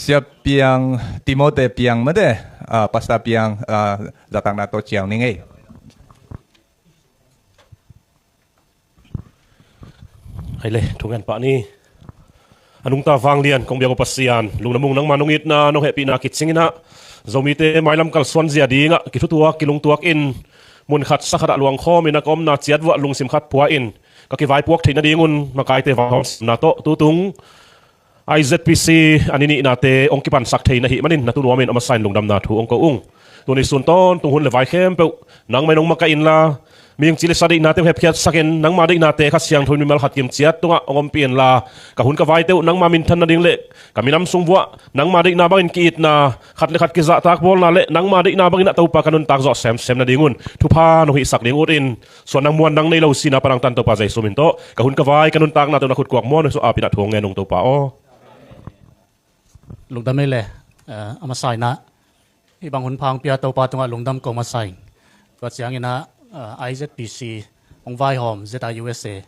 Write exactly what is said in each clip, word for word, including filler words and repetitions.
Sia Piang, Timote Piang mate, ah, Pastor Piang, ah, zahtakna tawh cial ning ei. Hai le, thungen pah ni. A nungta vanglian kong biak uh Pasian, lungdam ung nangma nong itna nong hehpihna kicing inah Zomite mailam kalsuan zia dingah kithutuak kilungtuak in mun khat sa khatah luangkhawm in a ka omna ciat vuah lungsim khat pua in ka kivaipuak theih nadingun makaite vaihawm simna tawh tutung I Z P C a ni nihnate hong kipansak thei na hih manin na tunuam in a masa in lungdamna thu hong ko ung. Tuni sun tawntung hun le vai khempeuh nangmah in hong makaih inla, mihing ci le sa deihnate hong hepkhiatsak in nangma deihnate Kha Siangtho in mimal khat kim ciat tungah hong ompih inla, ka hun ka vaite uh nangma minthan nading le ka minam sung vuah nangma deihna bangin ki-itna, khat le khat kizahtak bawlna le nangma deihna bangin ah Topa ka nuntak zawh semsem nadingun thupha nong hihsak ding ut in, suan nang muan nang nei lo sihna pan nang tan Topa Jesu min tawh ka hun ka vai ka nuntakna tawh na khutkuak muan nong suah apin ah thu hong ngen ung Topa aw. Lungdam ei le, eh, a masa inah hih bang hun pha hong pia Topa tungah lungdam ko masa ing. Tua ciang inah, eh, I Z P C hong vaihawm Z I U S A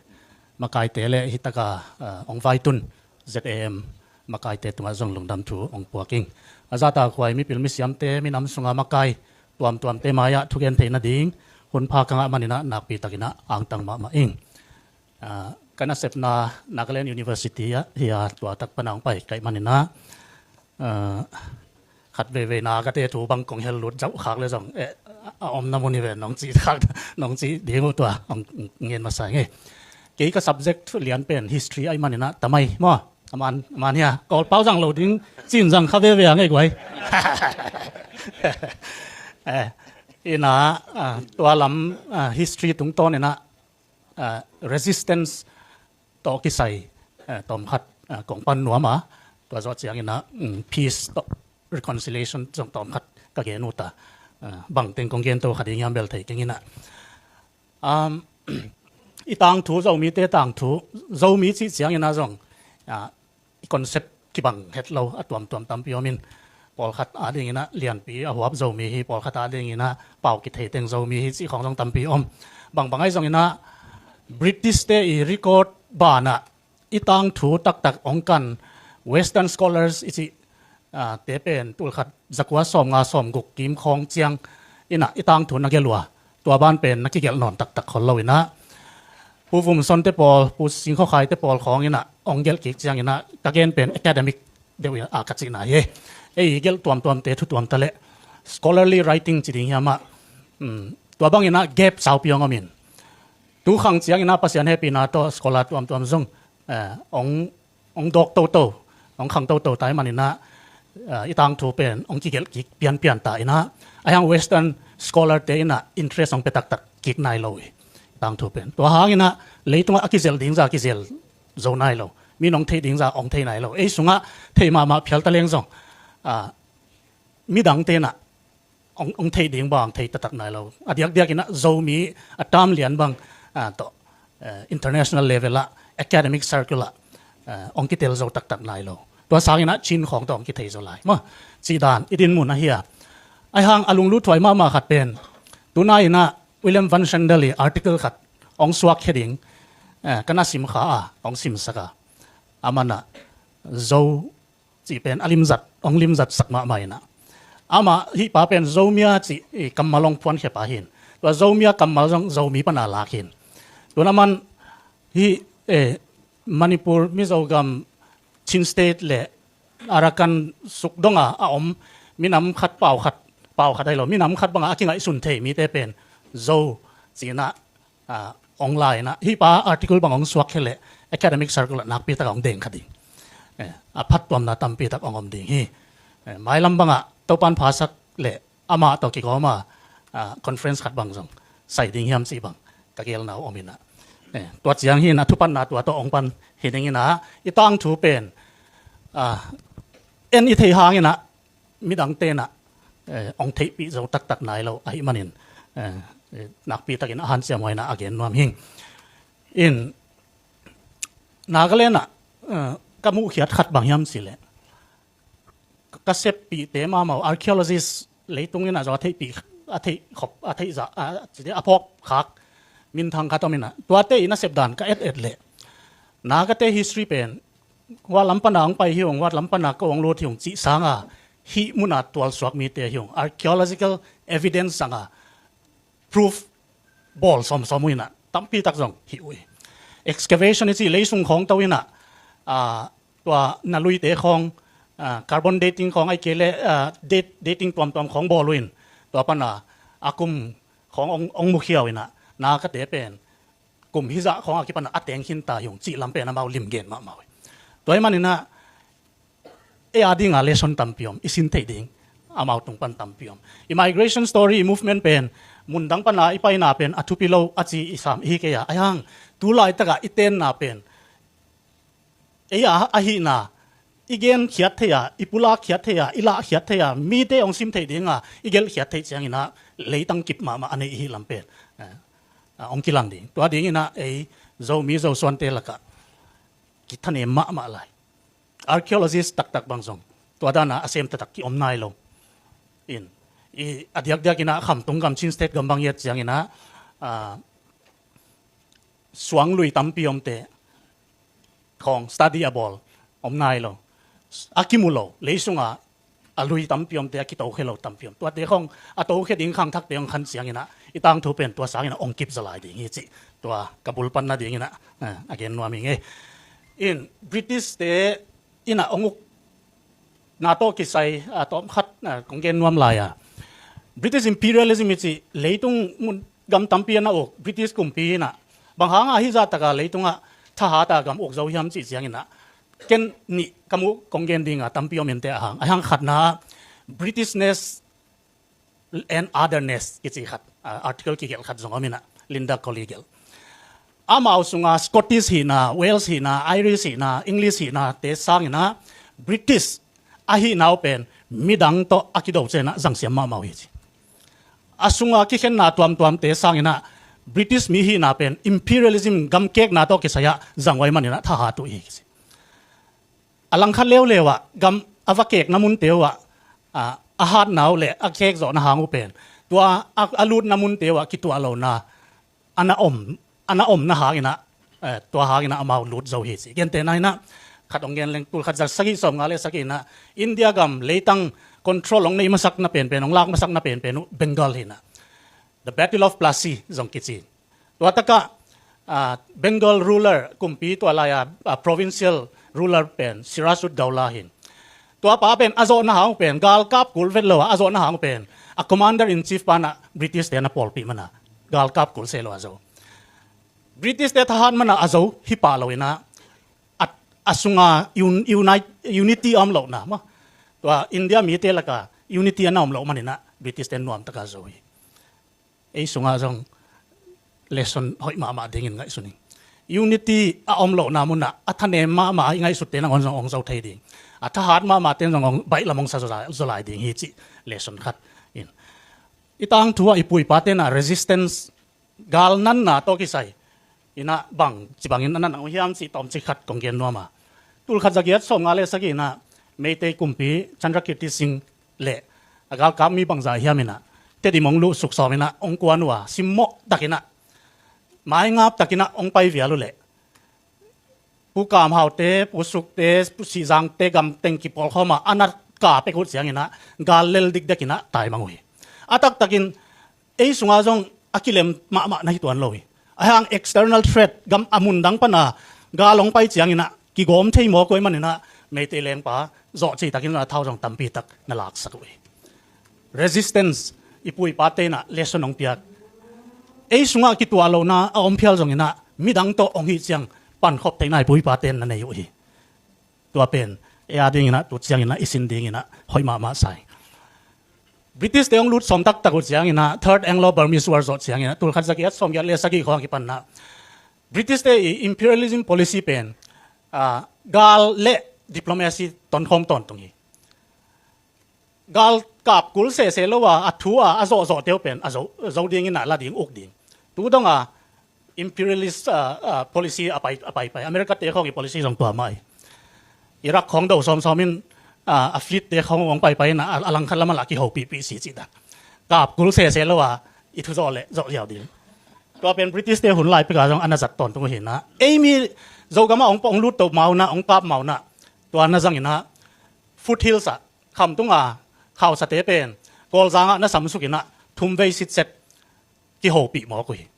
makaite le hih taka, eh, hong vaitun Z A M makaite tungah zong lungdam thu hong puak ing. A zahtakhuai mipil misiamte minam sunga makai tuamtuamte mai-ah thugen theih nading hun pha ka ngah man inah nakpi tak inah angtang mahmah ing. Ah, ka nasepna Nagaland University ah hi a, tua tak pan a hong pai ka hih man inah, ah, khat veivei Nagate thu bang kong hel lut zauh khak le zong, eh, a omna mun hi ve nong cih khak, nong cih ding uh tua hong ngen masa ing ei. Kei ka subject lian pen history ahih man inah tamai maw, a man, a man hi a, Kawlpau zang lo ding cin zang kha veve a ngei guai. Eh, inah, ah, tua lam, ah, history tungtawn inah, ah, resistance tawh kisai, ah, tawmkhat, ah, kong pan nuam a, tua zawh ciang inah, mm, peace tawh reconciliation zong tawmkhat ka gen ut a, ah, bangteng kong gen to kha ding hiam bel thei keng inah. Um, i tangthu, Zomite tangthu, Zomi cih ciang inah zong, ah, i concept kibang het lo a tuamtuam tampi om in, pawlkhat ading inah lianpi a huap Zomi hi, pawlkhat ading inah pau kithei teng Zomi hi cih khawng zong tampi om. Bangbang ahi zong inah British te i record banah i tangthu taktak hong kan Western scholars i cih, ah, te pen tulkhat zakua sawmnga sawmguk kim khawng ciang inah i tangthu na gelh uh a, tua ban pen na kigelh nawn taktak khol lo inah Pu Vum Son te pawl, Pu Sing Khaw Khai te pawl khawng inah hong gelh kik ciang inah ka gen pen academic deuh a ka cihna hi. Ei i gelh tuamtuamte thu tuam ta leh scholarly writing ci ding hiam ah, um, tua bang inah gap saupi hong om in, tu khang ciang inah Pasian hehpihna tawh scholar tuamtuam zong, eh, hong hong dawk toto, hong khang toto ta ahih man inah, ah, i tangthu pen hong kigelh kik pianpian ta inah, ahi hang Western scholar te inah interest hong pia taktak kik nai lo i tangthu pen. Tua hang inah leitungah a kizel ding zah kizel zo nai lo, mi in hong theih ding zah hong thei nai lo. Ei sungah thei mahmah phial ta leng zong, ah, midang te inah hong, hong theih ding bang thei taktak nai lo. A diakdiak inah Zomi a tam lian bang, ah, tawh, eh, international level ah, academic circle ah, eh, hong kitel zo taktak nai lo. Tua sang inah Chin khawng tawh hong kithei zo lai maw, cih dan i dinmun ahi a. Ahi hang a lunglut thuai mahmah khat pen, tu nai inah William Van Schendel i article khat hong suakkhia ding, eh, ka na sim kha a, hong simsak a. Aman ah Zo cih pen a limzat, hong limzatsak mahmah inah. Amah hih pa pen Zomia cih, eh, kammal hong phuankhia pa hi in. Tua Zomia kammal zong Zomi pan a lak hi in. Tun aman hih, eh, Manipur, Mizogam, Chin State le Arakan suk dong a a om minam khat pau khat, pau khat ahi lo, minam khat bang a a kingaihsun thei mite pen Zo ci inah, ah, hong la inah, hih pa article bang hong suakkhia leh academic circle ah nakpi tak a hong deng kha ding. Eh, a phattuamna tampi tak hong om ding hi. Eh, mailam bang ah Topa'n phasak leh amah tawh kigawm a, ah, conference khat bang zong sai ding hiam cih bang ka geelna uh om inah. Eh, tua ciang hi inah thupatna tua tawh hong pan hi ding inah, i tangthu pen, ah, en i theih hang inah midangte inah, eh, hong theihpih zo taktak nai lo ahih manin, eh, eh, nakpi takin a hanciam huai inah a gen nuam hi ing. In Nagaland ah, eh, ka muhkhiat khat bang hiam cih leh, ka seppihte mahmah uh, archaeologist leitung inah zong a theihpih, a theih khop, a theih zah, a, a phawk khak minthang khat om inah, tuate i nasep dan ka et et leh, Nagate history pen Huat lam pana hong pai hi ung, huat lam pana ko hong lut hi ung cih sanga hih muna tualsuak mite hi ung, archaeological evidence sanga proof bawl sawmsawm uh inah tampi tak zong hi uh hi. Excavation i cih leisung khawng to inah, ah, tua na luite khawng, ah, carbon dating khawng ai kei le, ah, date, dating tuamtuam khawng bawl uh in tua pana a kum khawng ong, ong mukhia uh inah na kate pen kum hizah khawng a kipana a teng khinta hi ung cih lam pen amau limgen mahmah uh hi. Tua hi maninah ei a dinga lesson tampi om, i sin theih ding amau tung pan tampi om. I migration story, i movement pen mundang pana i paina pen a thupi lo a ci i sam ihi kei a, aihang tu laitakah i tenna pen ei a ahihna i genkhiat thei a, i pulakkhiat thei a, i lahkhiat thei a, mite hong sim theih dinga i gelhkhiat theih cianginah leitang kip mahmah a nei ihi lam pen, eh, ah, hong kilang ding. Tua dinginah ei Zomi Zosuante lakah kithanem mahmah lai. Archaeologist taktak bang zong tua dana a sem taktak ki om nai lo. In, i, a diakdiakinah khamtung gam Chin State gam bang i et cianginah, ah, suang lui tampi omte khawng study a bawl om nai lo. A kimu lo, leisunga a lui tampi omte a kitokhia lo tampi om. Tuate khawng a tokhia ding khangthakte hong khan cianginah i tangthu pen tua sanginah ong kip zaw lai ding hi cih tua ka bulpan nadinginah, eh, a gen nuam hi ngei. In British te inah ong uk na tawh kisai, ah, tawm khat, ah, kong gen nuam lai a, British imperialism i cih leitung mun gam tampi a na uk British kumpi inah bang hanga hih zah taka leitungah thahat a gam uk zo hiam cih cianginah ken nih ka muh kong gen dinga tampi om inte ahang. Ahang khatna Britishness and otherness kici khat, ah, article kigelh khat zong om inah Linda Colley gelh. Amau sunga Scottish hihna, Wales hihna, Irish hihna, English hihna te sanginah British ahihna uh pen midang tawh a kido cianginah zangsiam mahmah uh hi ci. A sunga kikhenna tuamtuamte sanginah British mi hihna pen imperialism gamkekna tawh kisai-ah zang uh ahih maninah thahat uh hi ci. A langkhat leuleu ah gam a va kekna munte uh ah, ah, a hatna uh le a kekzawhna hang uh pen tua a, a lutna munte uh ah kituah lona a na om, a na omna hanginah, eh, tua hanginah amau lut zo hi ci. Gentehna inah khat ong gen leng, tul khat za sagih sawmnga le sagih inah India gam leitang control ong neih masakna penpen, ong lak masakna penpen uh Bengal hinah, the Battle of Plassey zong kici. Tua takah, ah, Bengal ruler kumpi tua lai-a, ah, provincial ruler pen Sirajud Daula hin. Tua pa pen a zawhna hang uh pen galkap kul vet lo a, a zawhna hang uh pen a commander in chief panah British te na pawlpih mana galkap kul se lo a zo. British te thahat mana a zo hi pah lo inah a, a sunga un-, unite, unity a om lohna maw, tua India mite laka unity a na om loh maninah British te nuamtaka zo hi. Ei sungah zong lesson hoih mahmah dingin ngaihsun ing. Unity a om lohna munah a thanem mahmah i ngaihsutte nangawn zong ong zo thei ding, a thahat mahmahte zong ong baihlam ong sa zaw lai, zaw lai ding hi cih lesson khat in. I tangthu ah i pu i pate na resistance, gal nanna tawh kisai inah bang ci bangin a na nang uh hiam cih tawmcik khat kong gen nuam a. Tul khat za giat sawmnga le sagih inah Meitei kumpi Chandrakirti Singh le a galkap mi bangzah hiam inah Tedim ong luh suk sawm inah ong kuan uh a, simmawh takinah maingap takinah ong pai vial uh leh Pu Kam Haute, Pu Sukte, Pu Sih Zangte gam teng kipawlkhawm a, a na ka pek uh cianginah gal lel dikdekinah taimang uh hi. A taktakin ei sungah zong a kilem mahmah na hi tuan lo hi. Ahang external threat, gam a mundang pana gal ong pai cianginah kigawm thei mawk uh ahih maninah Meitei lengpa zawh citakin a thau zong tampi tak na laksak uh hi. Resistance, i pu i pate inah lesson ong piak. Ei sungah kituah lohna a om phial zonginah midang tawh ong hih ciang pankhop theihna i pu i pate in na nei uh hi. Tua pen ei a dinginah tu cianginah i sin dinginah hoih mahmah sa hi. British te ong lut sawm taktak uh cianginah Third Anglo-Burmese War zawh cianginah tul khat za giat sawmgiat le sagih khawng a kipanna British te i imperialism policy pen, ah, gal le diplomacy tonkhawm tawntung hi. Galkap kul sese lo a, a thu a, a zawhzawhte uh pen a zo, zo dinginah la ding, uk ding. Tu donga imperialist, ah, ah, policy a pai, a paipai. America te khawng i policy zong tua mah hi. Iraq khawng do sawmsawm in, ah, a fleet te khawng ong paipai in a, a langkhat lamah lah kihopihpih si cih dak. Kap kul sese lo a, i thu zawh le zawh ziau ding. Tua pen British te hun lai peka zong a na zat tawntung uh hi na. Ei mi Zogam ah hong, hong lut to ma uh na, hong kap ma uh na. Tua na zang in ah foothills ah, khamtung a khausate pen Kawlzang ah na samsuk in ah thumvei sitset kihopih mawk uh hi.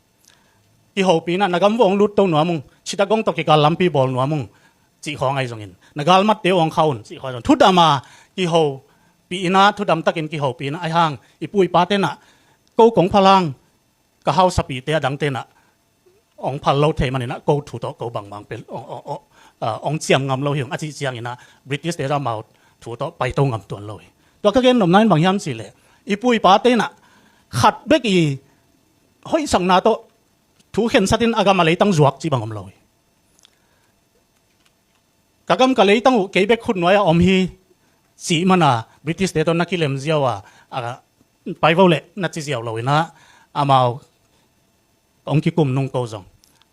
Kihopih in ah na gam vuah hong lut to nuam ung, Chittagong tawh kikal lampi bawl nuam ung cih khawng ahi zongin, na galmatte uh hong khauh un cih khawng ahi zongin, thudam a kihopih in ah, thudam takin kihopih in ah, ahi hang i pu i pate in ah, ko kong phal hang ka hausapihte adangte in ah hong phal lo thei man in ah, ko thu tawh ko bangbang pen hong, hong, hong, ah, hong ciam ngam lo hi ung a cih ciangin ah, British te zong amau thu tawh paito ngam tuan lo hi. Tua ka gen nopna in bang hiam cih leh, i pu i pate in ah khat bek i hoihsakna tawh thu khensat in a gam a leitang zuak cih bang om lo hi. Ka gam ka leitang uh kei bek khut nuai ah om hi cih man a, British te tawh na kilem ziau a, a, pai vo leh na ci ziau lo in ah, amau hong kikum nung ko zong,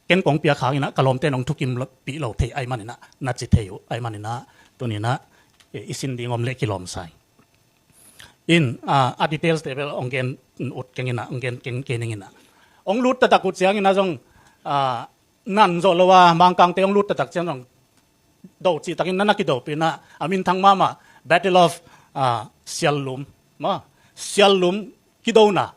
ken kong piak hang in ah ka lawmte in hong thukimpih lo thei ahih man in ah na ci thei uh ahih man in ah, tuni in ah i, i sin ding om leh kilawm sa ing. In, ah, a details te bel hong gen ut keng in ah, hong gen keng kei ning in ah. Hong lut taktak uh ciangin ah zong, ah, nan zawh lo a, Mangkangte hong lut taktak ciang zong do cihtakin na na kidopih in ah, a minthang mahmah Battle of, ah, Siallum. Ma, Siallum kidona.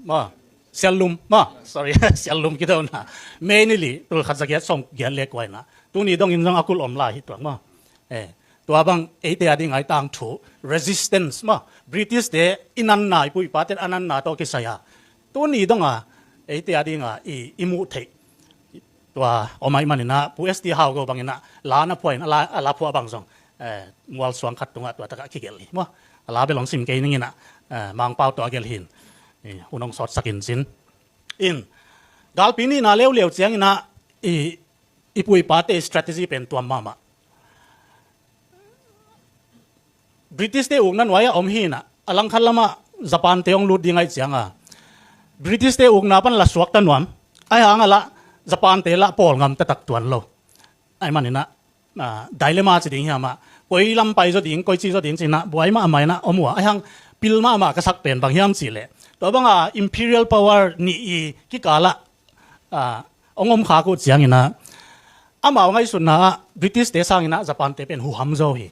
Ma, Siallum. Ma, sorry, Siallum kidona. May ni li, tul khat za giat sawm giat le kua in ah. Tuni dongin zong a kulh om lai hi tuak ma. Eh, tua bang eite a ding a i tangthu, resistance ma, British te i nanna, i pu i pate a nanna tawh kisai a, tuni dong a eite a ding a i, i muh theih tua om ahih man in ah, Pu S T Hau Go bang in ah la na phuah in, a la, a la phuah bang zong, eh, mual suang khat tungah tua takah kigelh hi maw. A la bel hong sim kei ning in ah, eh, Mangpau tawh a gelh hi in, eh, hun hong sawtsak in cin. In, galpi nihna leuleu ciangin ah i, i pu i pate strategy pen tuam mahmah. British te ukna nuai ah om hi in ah, a langkhat lamah Japan te hong lut ding ahih ciang a, British te ukna pan la suakta nuam, ahih hang a lah Japan te lah pawl ngam taktak tuan lo. Ahih man in ah, ah, dilemma ci ding hiam ah, koi lam pai zaw ding, koi ci zaw ding ci in ah buai mahmah in ah om uh a, ahih hang pil mahmah ka sak pen bang hiam cih leh, tua bang a imperial power nih i kikal ah, ah, hong om khak uh ciangin ah, amau ngaihsutna ah British te sangin ah Japan te pen huham zaw hi.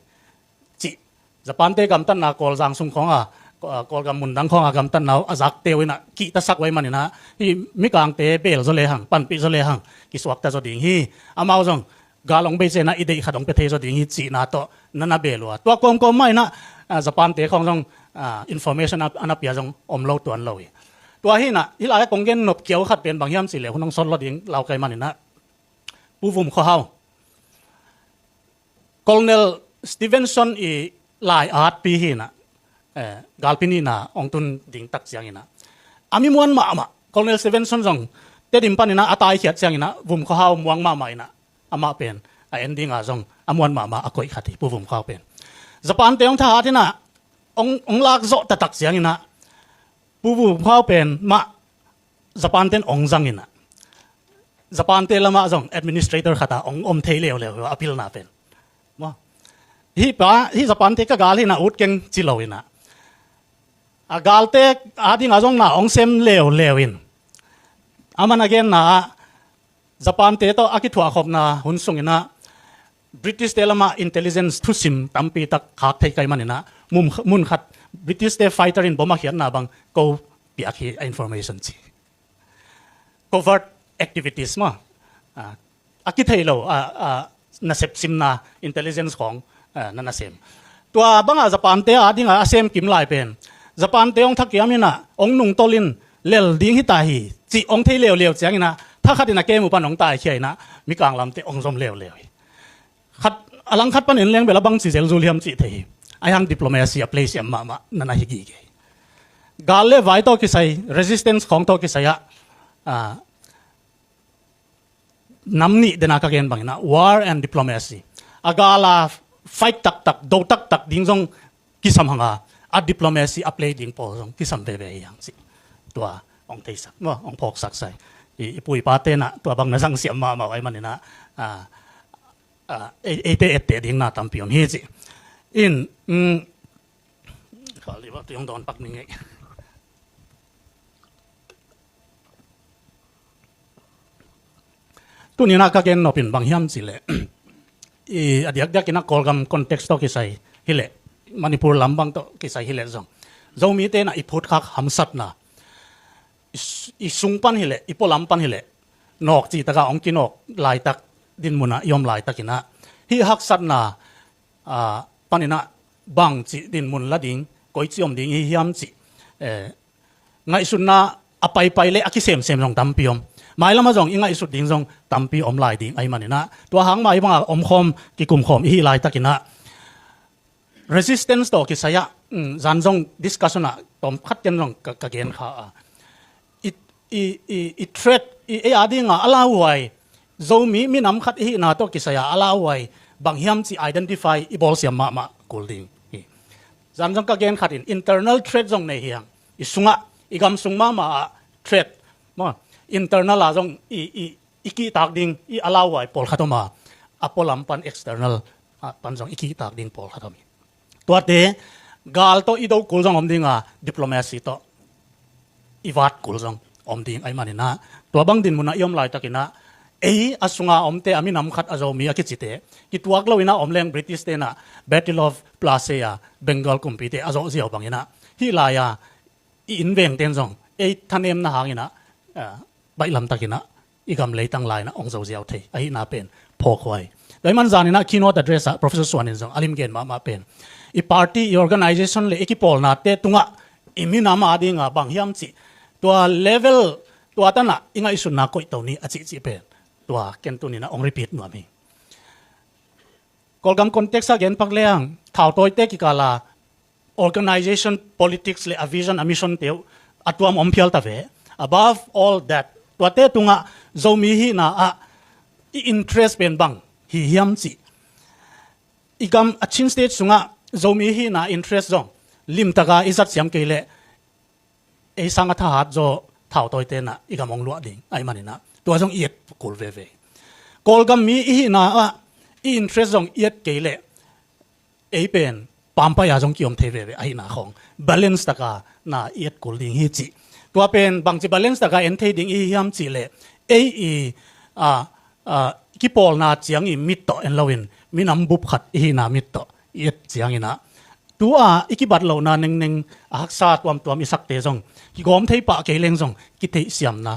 Cih, Japan te gamtatna Kawlzang sung khawng a, Kawl, Kawlgam mundang khawng a gamtatna uh a zakte uh in ah kihtasak uh ahih man in ah, hih Mikangte bel zaw lehang, panpih zaw lehang kisuakta zaw ding hi. Amau zong gal hong bei ciangin ah i deih khat hong pia thei zaw ding hi cihna tawh na na bel uh a, tua kawmkawm mah in ah, ah, Japan te khawng zong, ah, information a, a na pia zong om lo tuan lo hi. Tua hi in ah, hih lai-ah kong gen nop kiau khat pen bang hiam cih leh, hun hong sawt lawh ding lau ka hih man in ah, Pu Vum Khua Hau, Colonel Stevenson i lai-atpi hi in ah, eh, galpi nihna hong tun ding tak ciangin ah, a mi muan mahmah, Colonel Stevenson zong Tedim panin ah a taikhiat ciangin ah Vum Khua Hau muang mahmah in ah, amah pen a en ding a zong a muan mahmah a koih khat hi, Pu Vum Khua Hau pen. Japan te hong thahat in ah, hong, hong lak zawh taktak ciangin ah, Pu Vum Khua Hau pen mah Japan ten hong zang in ah, Japan te lamah zong administrator khat a hong om thei leuleu hi a, a pilna pen. Maw? Hih pa, hih Japan te ka gal hi in ah ut keng ci lo in ah, a galte a ding a zong na hong sem leuleu in, aman a genna ah, Japan te tawh a kithuahkhopna hun sungin ah, British te lamah intelligence thusim tampi tak khak thei ka hih man in ah, mun, mun khat British te fighter in bomb a khiatna bang ko piak hi a information ci. Covert activities maw. Ah, a kithei lo, ah, ah, nasep simna, intelligence khawng, ah, na nasem. Tua bang a Japan te a ding a a sem kim lai pen, Japan te hong thakiam in ah, hong nungtolh in lel ding hi ta hi cih hong thei leuleu ciangin ah, thakhat in a kem uh pan hong taikhia in ah, Mikang lam te hong zom leuleu hi. Khat, a lang khat pan en leng bel a bangci zelzul hiam cih thei hi. Ahih hang diplomacy a play siam mahmah na na hi gige. Gal le vai tawh kisai, resistance khawng tawh kisai ah, ah, nam nih den a ka gen bangin ah, war and diplomacy. A gal a fight taktak, do taktak ding zong kisam hang a, a diplomacy a play ding pawl zong kisam veve hi hang cih. Tua hong theisak, maw, hong phawksak sa ing. I, i pu i pa ten ah tua bang na zang siam mahmah uh ahih man in ah, ah, ah, ei, eite etteh ding na tampi om hi cih. In, mm, kha li ba, tu hong dawn pak ning ei. Tuninah ka gen nopin bang hiam cihleh, i a diakdiakinah Kawlgam context tawh kisai hileh, Manipur lam bang tawh kisai hileh zong, Zomite inah i phutkhak hamsatna, i s- i sung pan hileh, i pualam pan hileh, nawk citaka hong kinawk laitak, dinmunah i om laitakinah, hih haksatna ah, paninah bang cih dinmun la ding, koici om ding i hiam cih, eh, ngaihsutna a paipai le a kisemsem zong tampi om. Mailamah zong i ngaihsut ding zong tampi om lai ding ahi maninah, tua hangmah i bangah omkhawm, kikumkhawm i hih laitakinah, resistance tawh kisai-ah, mm, zan zong discussion ah tawm khat ken zong ka, ka gen kha a, i, i, i, i threat, i, ei a dinga a lauhuai, Zomi minam khat i hihna tawh kisai-a a lauhuai bang hiam cih identify i bawlsiam mahmah kul ding hi. Zan zong ka gen khat in internal threat zong nei hi hang. I sungah, i gam sung mahmah ah threat, maw, internal ah zong i, i, i kihtak ding i a lauhuai pawlkhat om a, a pualam pan external, ah, pan zong i kihtak ding pawlkhat om hi. Tuate gal tawh i do kul zong om dinga, diplomacy tawh i vat kul zong om ding ahi maninah, tua bang dinmunah i om laitakinah, ei a sunga omte, a minam khat a Zomi a kicite kituak loinah om leng, British tenah Battle of Plassey a Bengal kumpite a zawh ziau banginah, hih lai-a i innvengten zong ei thanemna hanginah, ah, baihlamtakinah i gam leitang lai-inah hong zo ziau thei ahihna pen phawkhuai. Tua ahih man zaninah keynote address ah Professor Suan in zong a limgen mahmah pen, i party, i organization le i kipawlnate tungah i minam a dinga bang hiam cih, tua level, tua tanah i ngaihsutna koihto ni a cihcih pen, tua ken tuninah hong repeat nuam hi. Kawlgam context ah genpak leng, thautawite kikala organization politics le a vision, a mission te uh a tuam om phial ta ve. Above all that, tuate tungah Zomi hihna ah i interest pen bang hi hiam cih, i gam a Chin State sungah Zomi hihna interest zong limtaka i zat siam kei leh, ei sang a thahat zaw thautawite inah i gam hong luah ding ahi maninah, tua zong i et kul veve. Kawlgam mi i hihna ah i interest zong i et kei leh, ei pen pampai-a zong kiom thei veve ahihna khawng balance taka na i et kul ding hi cih. Tua pen bangci balance taka en thei ding i hi hiam cihleh, ei i, a, a, kipawlna ciang i mit tawh en loin, minam bup khat i hihna mit tawh i et cianginah, tua i kibat lohna nengneng a haksa tuamtuam i sakte zong kigawm thei pah kei leng zong kitheihsiamna,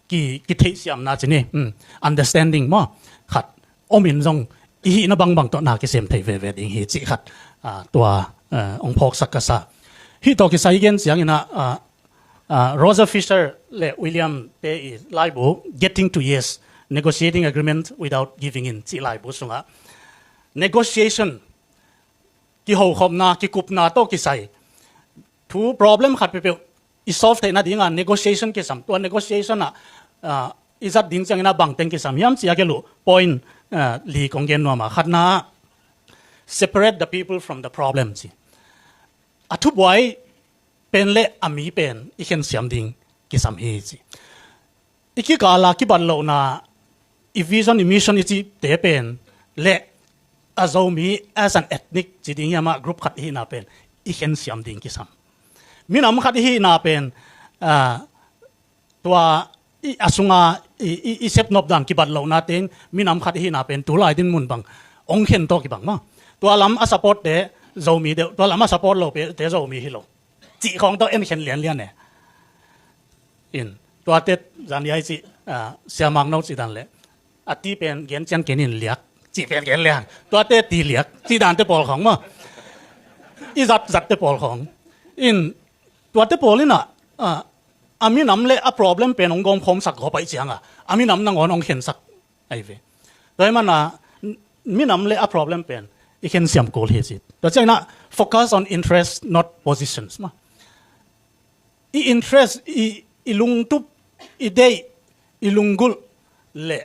ki, kitheihsiamna ci ni, um, understanding maw, khat omin zong i hihna bangbang tawh na kisem thei veve ding hi cih khat, ah, tua, eh, hong phawksak ka sa. Hih tawh kisai i gen cianginah, ah, ah, Roger Fisher le William te i laibu, Getting to Yes, Negotiating Agreement Without Giving In cih laibu sungah, negotiation, kihokhopna, kikupna tawh kisai thu problem khat peuhpeuh i solve theihna dinga negotiation kisam. Tua negotiation ah, ah, i zat ding cianginah bangteng kisam hiam cih a gelh uh point, ah, li kong gen nuam a, khatna ah, separate the people from the problem ci. A thubuai pen le a mi pen i khensiam ding kisam hi ci. I kikala kibat lohna, i vision, i mission i cihte pen le a Zomi as an ethnic ci ding hiam ah, group khat i hihna pen i khensiam ding kisam. Minam khat i hihna pen, ah, tua i a sunga i, i, i sepnop dan kibat lohna teng, minam khat i hihna pen tulai dinmun bang hong khen tawh kibang maw. Tua lam a support te Zomi deuh, tua lam a support lo pe te Zomi hi lo cih khawng tawh en khen lianlian e. In, tuate zan i ai cih, ah, Sia Mang No cih dan le, a ti pen gen cian ken in liak cih pen gen liang, tuate ti liak cih dante pawl khawng maw, i zat zatte pawl khawng. In, tuate pawl inah, ah, a minam le a problem pen hong gawmkhawmsak gawp ahih cianga, a minam nangawn hong khensak ahi ve. Tua ahih mana, minam le a problem pen i khensiam kul hi ci. Tua cianginah, focus on interest, not positions maw. I interest, i, i lungtup, i deih, i lunggulh le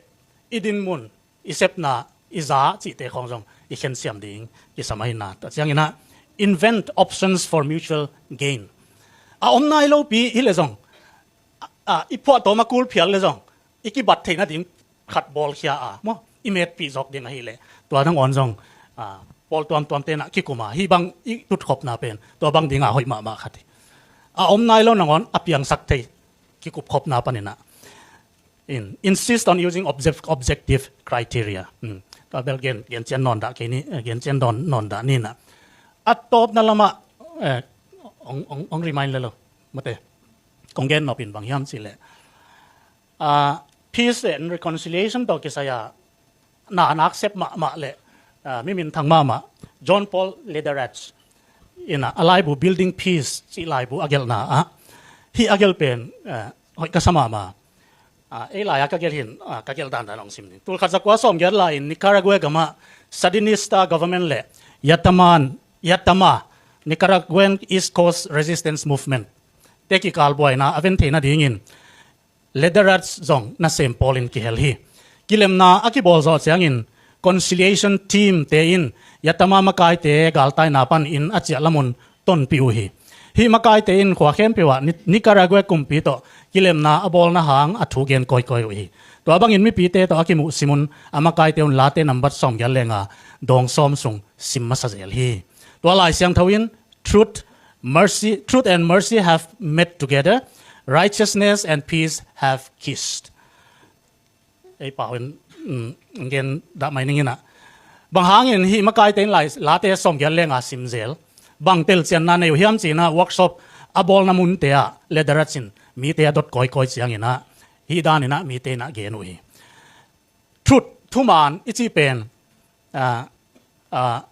i dinmun, i sepna, i za cihte khawng zong i khensiam ding kisam ahihna. Tua cianginah, invent options for mutual gain. A om nai lopi hileh zong, a, a, i phuahtawm a kul phial le zong, i kibat theihna ding khat bawlkhia a maw, i metpih zawk ding ahileh, tua nangawn zong, ah, pawl tuamtuam tenah kikum a, hih bang i tutkhopna pen tua bang dingah hoih mahmah khat hi. A om nai lo nangawn a piangsak thei kikupkhopna paninah, In, insist on using object, objective criteria. Hmm. Tua bel gen, gen cian nawn dah kei ni, eh, gen cian nawn, nawn dah ni na. A tawpna lamah, eh, ong, ong, ong remind le lo. Mate, kong gen nop in bang hiam cih leh, ah, peace and reconciliation tawh kisai a na, na accept mahmah leh, ah, mi minthang mahmah John Paul Lederach in a, a laibu Building Peace cih laibu a gelhna ah, hih a gelh pen, ah, hoih ka sa mahmah. Ah, ei lai-a ka gelh hin, ah, ka gelh dandan hong sim ding. Tul khat za kua sawmgiat lai-in Nicaragua gamah Sandinista government leh Yataman, Yatama, Nicaraguan East Coast Resistance Movement te kikal buaina a ven theih nadingin Lederach zong nasem pawlin kihel hi. Kilemna a kibawl zawh ciangin conciliation team te in Yatama makaite galtaina panin a ciah lamun tonpih uh hi. Hih makaite in khua khempeuh ah Ni-, Nicaragua kumpi tawh kilemna a bawlna hang a thu gen kawikawi uh hi. Tua bangin mipite tawh a kimuh simun a makaite un Late nambat sawmgiat le nga dawng sawm sung sim masa zel hi. Tua Lai Siangtho in truth, mercy, truth and mercy have met together, righteousness and peace have kissed. Ei pau in, mm, gen dah mai ning in a. Bang hangin hih makaite in lai, Late sawmgiat le nga sim zel, bang telcianna nei uh hiam ci-in a workshop a bawlna munte ah Lederach in mite a dot kawikawi ciangin a, hih danin a mite in a gen uh hi. Truth, thuman i cih pen, ah, ah,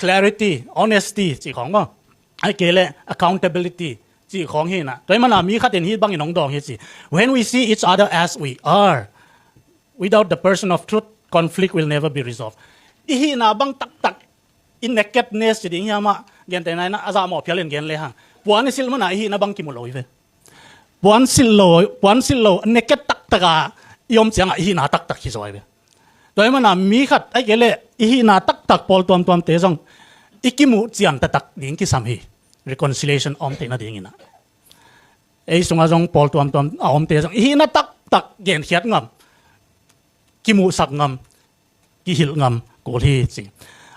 clarity, honesty cih khawng maw, ahih kei leh accountability cih khawng hi na. Tua ahih manin a mi khat in hih bangin hong dawng hi ci. When we see each other as we are, without the person of truth, conflict will never be resolved. I hihna bang taktak, i nakedness ci ding hiam a, gentehna in a, a zahmawh phialin gen le hang, puan i silh manin a i hihna bang kimu lo hi ve. Puan silh lo, puan silh lo, naked taktak a i om ciang a i hihna taktak hi zaw hi ve. Tua ahih manin a mi khat, ahih kei leh i hihna taktak pawl tuamtuamte zong i kimuh ciang taktak ding kisam hi. Reconciliation a om theih nadingin a, ei sungah zong pawl tuamtuam a omte zong i hihna taktak genkhiat ngam, kimuhsak ngam, kihilh ngam kul hi ci.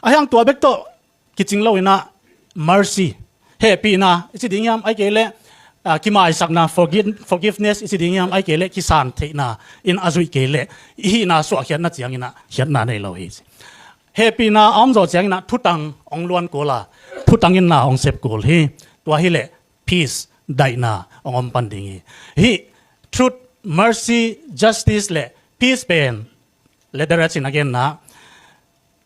Ahih hang tua bek tawh kicing lo in a, mercy, hehpihna i ci ding hiam, ahih kei leh, ah, kimaisakna, forgive-, forgiveness i ci ding hiam, ahih kei leh kisan theihna in a zuih kei leh i hihna suahkhiatna ciangin a khiatna nei lo hi ci. Hehpihna a om zawh ciangin a thutang hong luan kul a, thutang in na hong sep kul hi. Tua hi leh peace, daihna hong om pan ding hi. Hih truth, mercy, justice leh peace pen Lederach in a genna,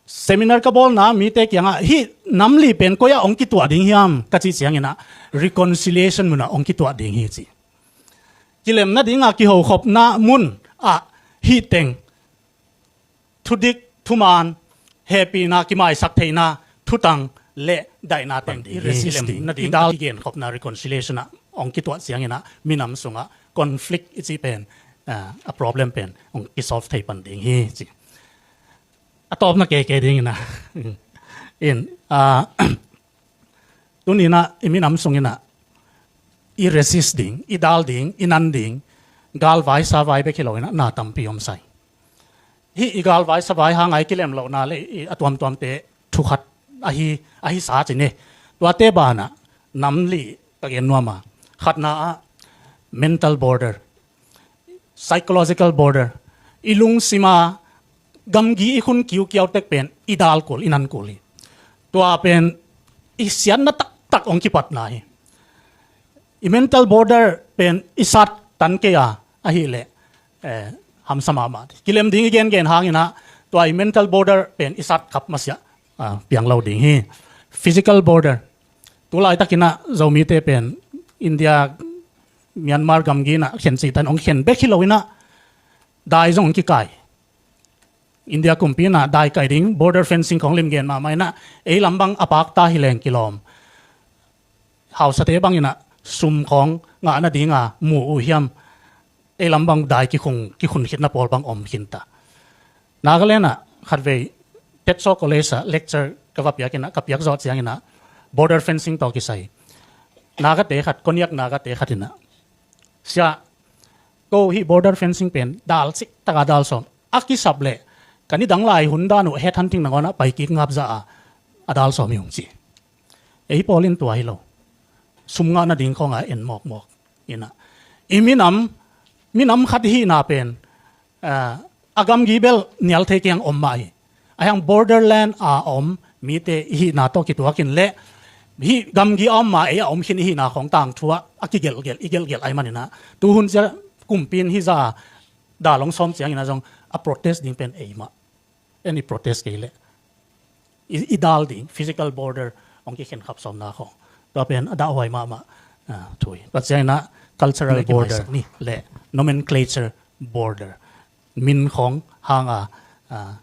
seminar ka bawlna mite kiangah hih nam li pen koi ah hong kituah ding hiam ka cih ciangin a, reconciliation mun ah hong kituah ding hi ci. Kilem nading a kihokhopna mun ah hih teng, thudik, thuman, hehpihna, kimaisak theihna, thutang leh daihna teng i resist ding, i genkhopna reconciliation ah hong kituah ciangin a, minam sungah conflict i cih pen, ah, a problem pen hong kisolve thei pan ding hi ci. A tawpna keke dingin a, in, ah, tuni in a i minam sungin a i resist ding, i dal ding, i nan ding, galvai savai bek hi lo in a, na tampi om sai. Hih i galvai savai hang a i kilem lohna leh i a tuamtuamte thu khat ahi, ahi sa ci ni. Tuate ban ah nam li ka gen nuam a. Khatna ah mental border, psychological border, i lungsim a gamgi i khun kiukiau tek pen i dal kul, i nan kul hi. Tua pen i siatna taktak hong kipatna hi. I mental border pen i sat tan kei a, ahih leh, eh, hamsa mahmah. Kilem ding i gengen hangin a, tua i mental border pen i sat khap masiah, ah, piang lo ding hi. Physical border, tu laitakin a Zomite pen India, Myanmar gamgi in a khen cih tan hong khen bek hi lo in a, dai zong hong kikai. India kumpi in a dai kai ding, border fencing khawng limgen mahmah in a, ei lam bang a pakta hi leng kilawm. Hausate bangin a sum khawng ngah nading a mu uh hiam, ei lam bang dai kikhung, kikhun khitna pawl bang om khin ta. Nagaland ah khatvei Tetso College ah lecture ka va piak in a, ka piak zawh ciangin a, border fencing tawh kisai Nagate khat, Konyak Nagate khat in a, "Sia, ko hih border fencing pen dal cik taka dal sawm, a kisap leh ka nidang lai hun dan uh headhunting nangawn ah pai kik ngap zah a, a dal sawm hi ung," ci. Ei pawl in tua hi lo. Sum ngah nading khawng a en mawkmawk in a, i minam Minam khat i hihna pen, ah, a gamgi bel nial thei kiang om mah hi. A hiang borderland a om mite i hihna tawh kituakin le hih gamgi a om ma ei a om khin i hihna khawng tangthu ah a kigelhgelh, i gelhgelh ahi maninah tuhun cia kumpi in hih zah a dalong sawm cianginah zong a protest ding pen ei mah. En i protest kei leh i, i dal ding physical border hong kikhen khap sawmna khawng, tua pen a dahhuai mahmah, ah, thu hi. Tua cianginah cultural border ni le nomenclature border, min khawng hanga, ah,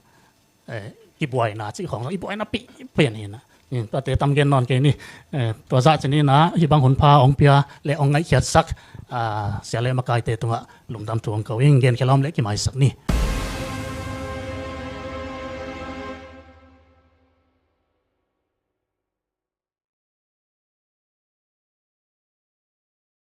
eh, kibuaina cih khawng, i buaina pi pen hinah. Tuate tam gen nawn kei ni. Eh, tua zah cininah hih bang hunpha hong pia le hong ngaihkhiatsak, ah, sia le makaite tungah lungdam thu hong ko ing. Genkhia lawm le kimaisak ni.